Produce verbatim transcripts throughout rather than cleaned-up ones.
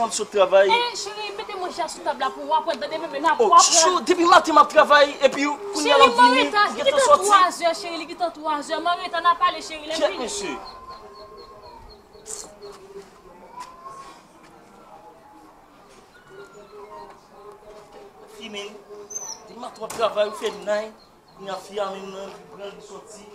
M sot travay. Eh, cheri, mete manje a sou tab la pou w aprann, tande, bebe, n ap, oh, w aprann. Chou, depi maten m ap travay, epi kounye a l ap vini, li gentan sòti. Cheri, m anreta, li gentan twa zè, cheri, li gentan twa zè. M anreta, n a pale, cheri, lè m vini. Kèt, mesye. Fi, men, depi maten w ap travay, ou fè nay. Kounye a fi a menm nan, li pran, li sòti.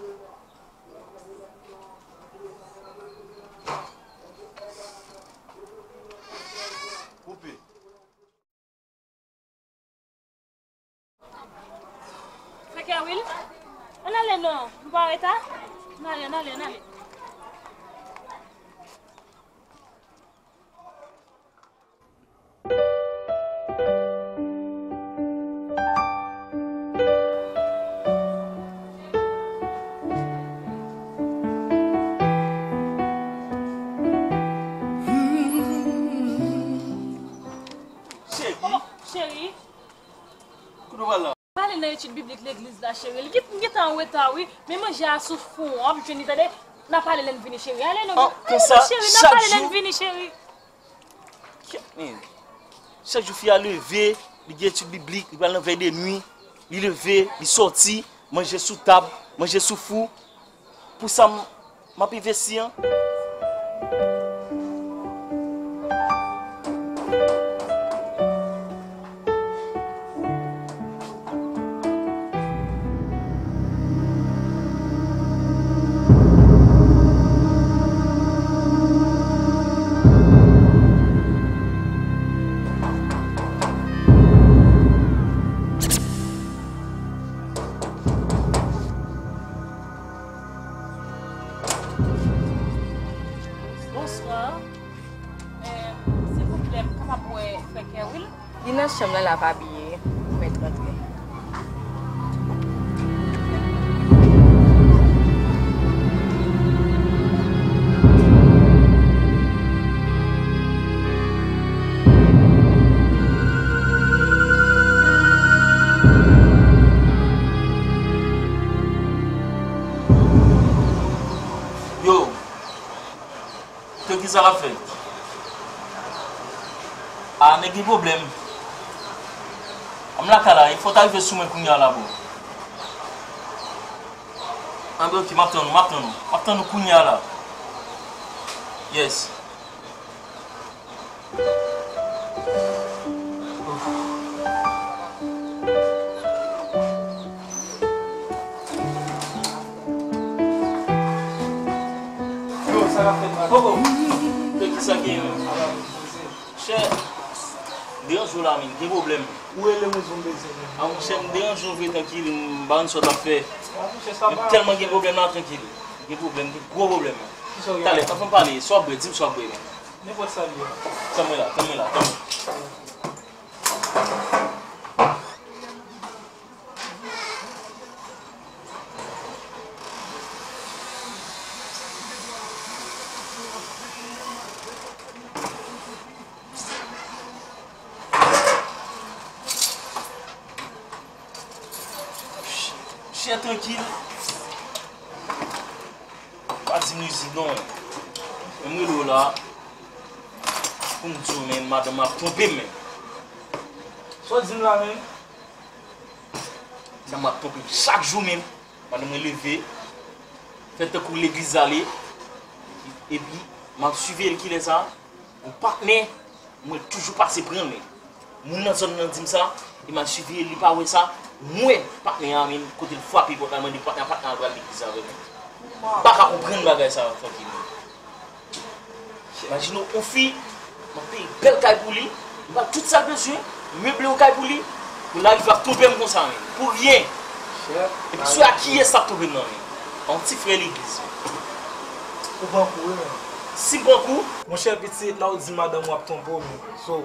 Koupe. Frè Kerwil, ann ale non, nou pa anreta? Ann ale, ann ale, ann ale. Cheri. Oh, cheri. Kote w pral la? Pale nan etid biblik legliz la, cheri. Li gen, m gentan an reta, wi. Men manje a sou fou an, w ap jwenn li, tande. N a pale lè n vini, cheri. Ale non. Oh, konsa, cheri, n a pale lè n vini, cheri. Kèt, men. Chak jou fi a leve, li gen etid biblik, li pral nan vèy de nwi, li leve, li sòti, manje sou tab, manje sou fou. Pou sa m, m ap envesti an. Bonswa. Eh, silvouplè, m kapab wè frè Kerwil? Li nan chanm nan, l ap abiye. Ou mèt rantre. Yo, Tanki, sa k ap fèt? A, nèg gen pwoblèm. A, m lakay la, fò w ta rive sou mwen kounye a la, bro. Anben, ok, m ap tann ou, m ap tann ou. M ap tann ou kounye a la. Yes. Yo, sa k ap fèt, bro? Koko, men kisa gen menm? Chè, m deranje w la, men gen pwoblèm. Ou rele m, ou di w m bezwen. A, monchè, m deranje w vre, trankil, m pa konn sa w t ap fè. A, monchè, sa va. Men tèlman gen pwoblèm la, trankil. Gen pwoblèm, gen gwo pwoblèm. Kisa w gen? Talè, ann fè m pale, sa w ap bwè, di m sa w ap bwè, men. Nenpòt sa l ye. Tann mwen la, tann mwen la, tann mwen. Chè, trankil. Pa di m rizib non. Men m rele w la pou m di w, men madanm mwen ap twonpe m, men. Sa w di m la menm? Madanm mwen ap twonpe m chak jou menm. Madanm mwen leve, fè tankou legliz ale, epi m ap siveye l kilè sa. Yon patnè, mwen toujou pase pran l, men moun nan zòn nan di m sa, e m al siveye l, li pa wè sa. M wè patnè a, men kote l frape pòt la, l mande patnè a, patnè a pral legliz avè mwen. M pa ka konprann bagay sa, trankil, men. Imajine w, yon fi, m ap peye bèl kay pou li, m ba l tout sa l bezwen, m meble yon kay pou li, pou l arive ap twonpe m konsa, men. Pou ryen. Epi sou a kiyès l ap twonpe m nan, men? Yon ti frè legliz. Ou pran kou, wi, men. Si m pran kou? Monchè, pitit, la ou di madanm ou ap twonpe w, men. So,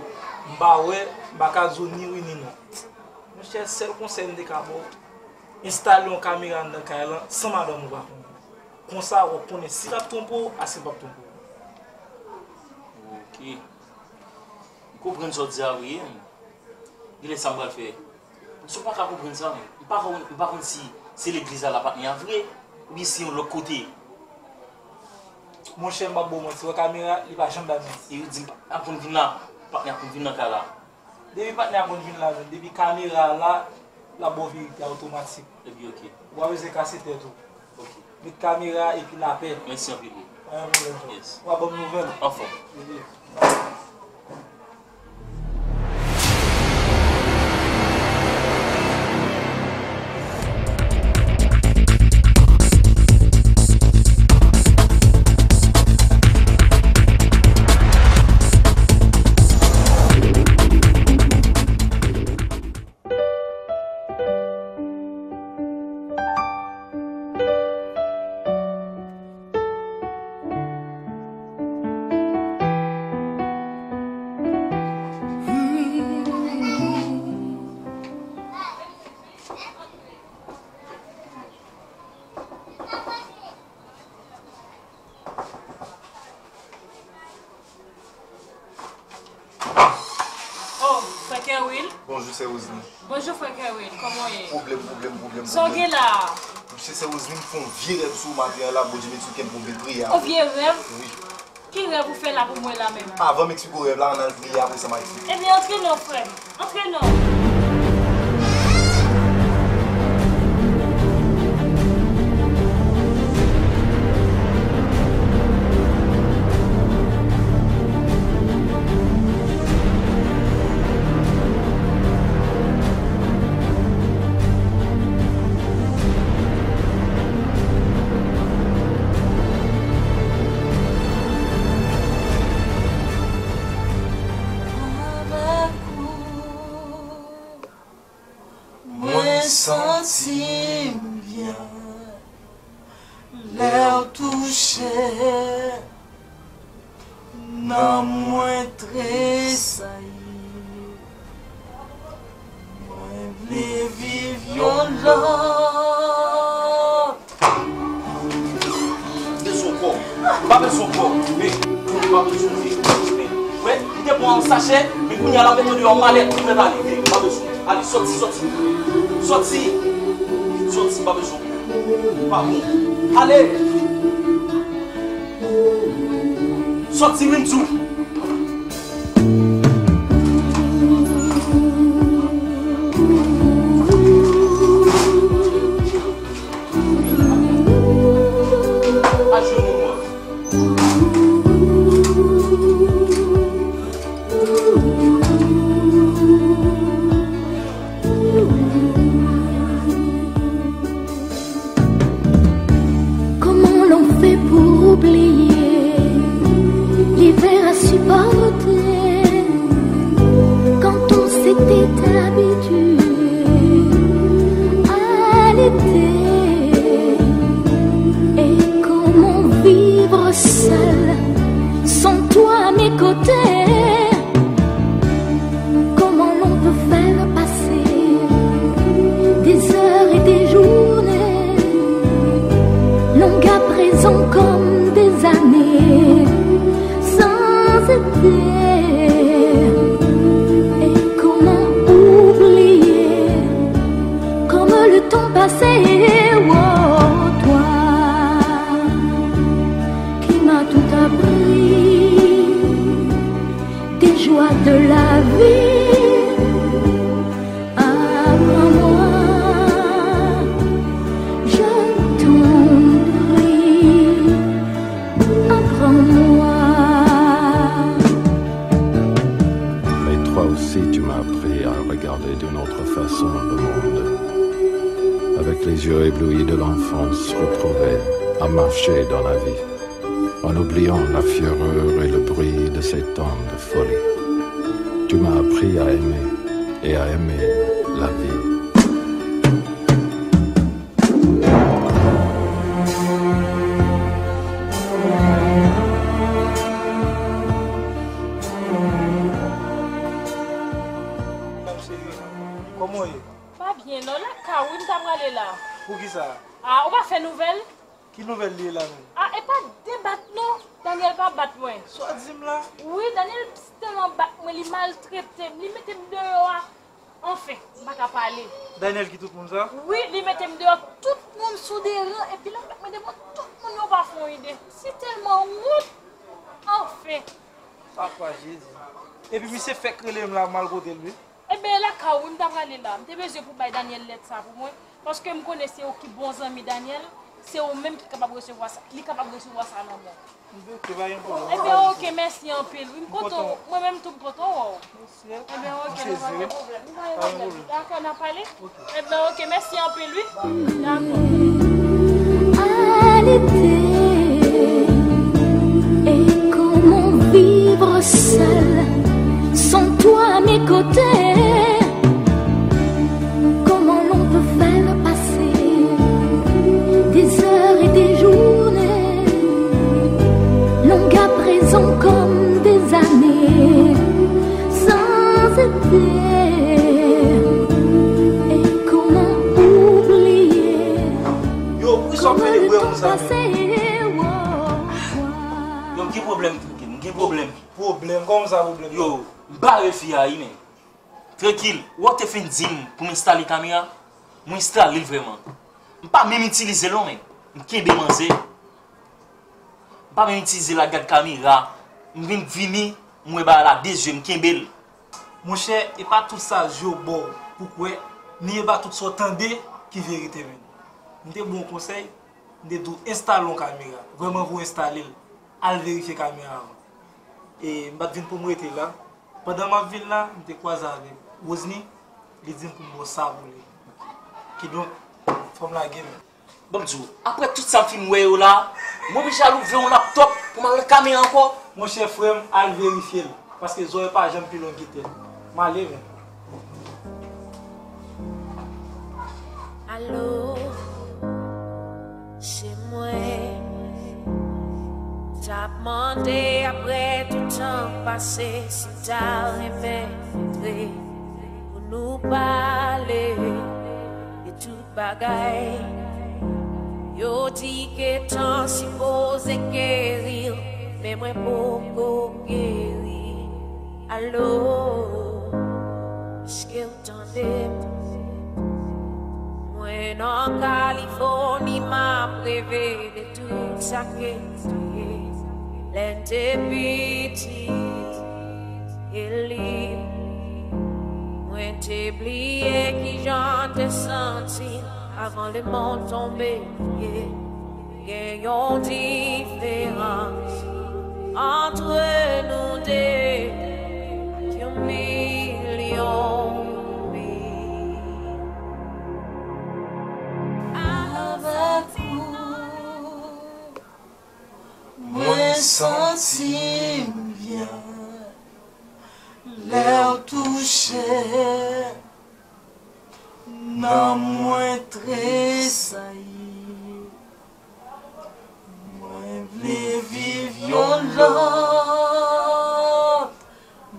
m pa wè, m pa ka di w ni wi ni non. Monchè, sèl konsèy m te ka ba w, enstale yon kamera anndan kay lan san madanm ou pa konnen. Konsa, w ap konnen si l ap twonpe w a si l p ap twonpe w. Ok. M konprann sa w di a vre, wi. Genlè sa m pral fè. Paske m pa ka konprann sa, men. M pa konn, m pa konn si se legliz la l ap ap vin a vre, oubyen se yon lòt kote. Monchè, m p ap ba w manti, wè kamera, li pa janm bay manti. E yo di m pa, ap konn vin la. Patnè a konn vin nan kay la. Depi patnè a konn vin la menm, depi kamera a la, l ap ba w verite a otomatik. Epi oke. Ou pa bezwen kase tèt ou. Oke. Met kamera a epi lapè. Mèsi anpil, bro. Pa gen pwoblèm, frè. Yes. W a ban m nouvèl. Anfòm. Epi. Oh, frè Kerwil. Bonjou, sè Roseline. Bonjou, frè Kerwil. Kòman w ye? Pwoblèm, pwoblèm, pwoblèm, pwoblèm. Sa w gen la? Monchè, sè Roseline, m fè yon vye rèv sou ou maten an la, Bondye beni w, kè m tonbe priye a. Yon vye rèv? Wi. Ki rèv ou fè la pou mwen la menm? Avan m eksplike w rèv la, ann al priye, apre sa m a eksplike. Ebyen, antre non, frè m. Antre non. Mwen santi m byen lè w touche nanm mwen tresayi. Mwen vle viv yon lòt. Bezwen kò. M pa bezwen kò. Men, m pa bezwen vin. Men, wè, m te pran yon sachè, men kounye a l ap mete deyò malèt pou fè ale. Men, m pa bezwen. Ale, sòti, sòti. Sòti. Sòti, m pa bezwen kò. Pa bon. Ale. Sòti, m di w. Comment l'on fait pour oublier l'hiver à supporter quand on s'était habitué à l'été? Et comment vivre seul sans toi à mes côtés? Comment l'on peut faire passer des heures et des journées, longues à présent comme des années, sans été? Et comment oublier comme le temps passé, oh, toi qui m'as tout appris, des joies de la vie. Apprends-moi, je t'en prie, apprends-moi. Mais toi aussi, tu m'as appris à regarder d'une autre façon le monde, avec les yeux éblouis de l'enfance retrouvée, à marcher dans la vie, en oubliant la fureur et le bruit de ces temps de folie. Tu m'as appris à aimer et à aimer la vie. Kòman w ye? Pa byen non, lakay wi m ta prale la. Poukisa? Ah, ou pa fè nouvèl? Ki nouvèl li ye la menm? Ah, e pa debat non. Daniel pa bat mwen. Sa w di m la? Wi, Daniel tèlman bat mwen, li maltrete m, li mete m deyò a. Anfen, m pa ka pale. Daniel ki tout moun sa? Wi, li mete m deyò, tout moun sou de ran, epi lè m bat mwen devan tout moun, yo pa fè yon ide. Si tèlman wont. Anfen. Papa Jezi. Epi misye fèk rele m la, m al kote l, wi. Ebyen, lakay ou wi m ta prale la. M te bezwen pou bay Daniel lèt sa pou mwen. Paske m konnen se ou ki bon zanmi Daniel. Se ou menm ki kapab resevwa sa. Li kapab resevwa sa nan men w. Ok, pa gen pwoblèm. Ebyen, ok, mèsi anpil. Wi, m kontan. Mwen menm tou, m kontan wè w. Ebyen, ok, nou pa gen pwoblèm. Nou pa gen pwoblèm. Dakò, n a pale? Ebyen, ok, mèsi anpil, wi. Dakò. À l'été, et comment vivre seul sans toi à mes côtés? Comment l'on peut faire passer des heures et des journées, longues à présent comme des années, sans été? Et comment oublier? Yo, poukisa w fè li bwè konsa menm? Yo, m gen pwoblèm, tranquille, m gen pwoblèm. Pwoblèm? Kòman sa pwoblèm? Yo, m bare fi a wi, men. Trankil, ou wè w te fin di m pou m enstale kamera? Mwen enstale l vrèman. M pa menm itilize l non, men m kenbe manzè. M pa menm itilize l ak gad kamera. M vin vini, m wè bagay la de zye, m kenbe l. Monchè, e pa tout sa zye w ba w pou kwè, ni e pa tout sa w tande ki verite menm. M te ba w konsèy, m te di w enstale yon kamera. Vrèman, pou w enstale l, al verifye kamera avan. E m pa t vin pou m rete la. Pandan m ap vin la, m te kwaze avèk Rosny, li di m pou m ba w sa pou li. Kidonk, fò m lage men. Ban m di w, apre tout sa m fin wè yo la, m oblije al ouvè yon laptòp pou m al nan kamera ankò. Monchè frè m, al verifye l, paske zòrèy pa janm pi long ki tèt. M ale men. Alo, se mwen. T ap mande apre tout tan pase si w ta renmen antre pou nou pale de tout bagay. Yo di ke tan sipoze geri, men mwen poko geri. Alo, èske w tande m? Mwen nan Kalifòni, m ap reve de tout sa ke m te ye lè m te piti e lib. Mwen te bliye kijan m te santi m avan lemonn tonbe, yeah. Gen yon diferans antre nou de ki yon milyon mil. Avèk ou, mwen santi m byen. Lè w touche, nanm mwen tresayi. Mwen vle viv yon lòt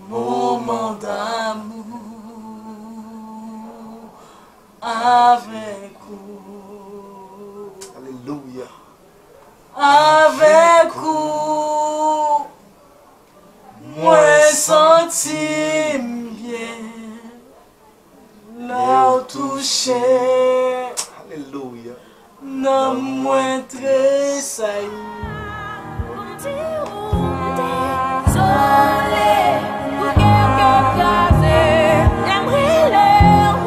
moman damou avèk ou. Alelouya. Avèk ou, mwen santi m byen. Lè w touche, alelouya, nanm mwen tresayi. Dezole pou kè k ap kraze, lè m rele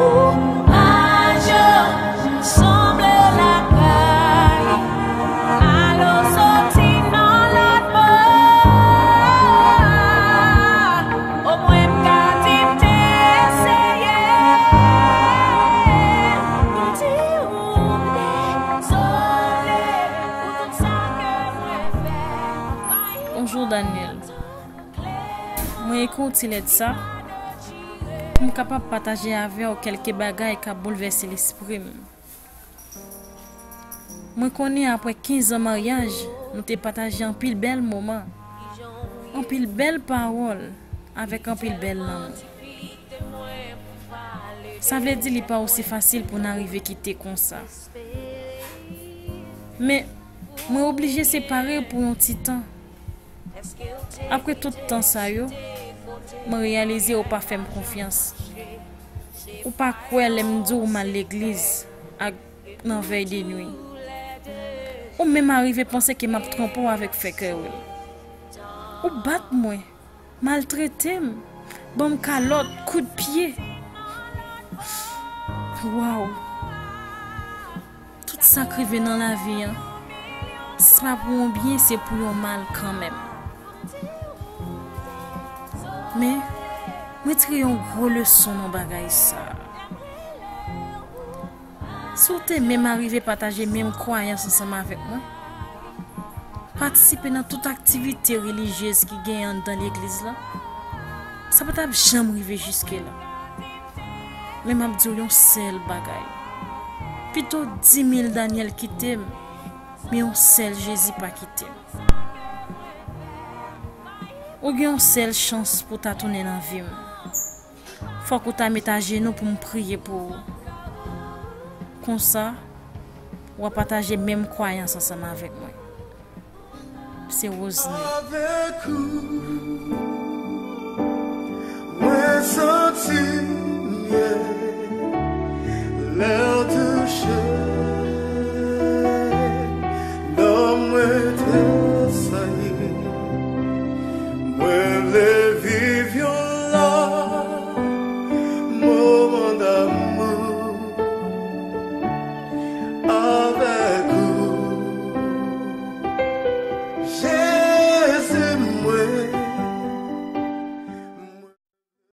ou pa janm sanble lakay. Alo soti nan lòt bò. Omwen m ka di m te eseye. M di ou m dezole pou tout sa ke mwen fè. Bonjou, Daniel. Mwen ekri w ti lèt sa pou m kapab pataje avè w kèlke bagay k ap boulvèse lespri m. Mwen konnen apre kenz an maryaj, nou te pataje anpil bèl moman, anpil bèl pawòl, avèk anpil bèl lanmou. Sa vle di li pa osi fasil pou n arive kite konsa. Men, mwen oblije separe pou yon ti tan. Apre tout tan sa yo, mwen reyalize ou pa fè m konfyans. Ou pa kwè lè m di w m al legliz ak nan vèy de nwi. Ou menm arive panse ke m ap twonpe w avèk fè kè w. Ou bat mwen. Maltrete m, ban m kalòt, kout pye. Waw. Tout sa k rive nan lavi an, si se pa pou yon byen, se pou yon mal kanmenm. Men, mwen tire yon gwo leson nan bagay sa a. Si w te menm arive pataje menm kwayans ansanm avèk mwen, patisipe nan tout aktivite relijyez ki genyen anndan legliz la, sa pa t ap janm rive jiske la. Men m ap di w yon sèl bagay. Pito di mil Danyèl kite m, men yon sèl Jezi pa kite m. Ou gen yon sèl chans pou w ta tounen nan vi m. Fòk ou ta met ajenou pou m priye pou ou. Konsa, w a pataje menm kwayans ansanm avèk mwen. Se Roseline. Avèk ou, mwen santi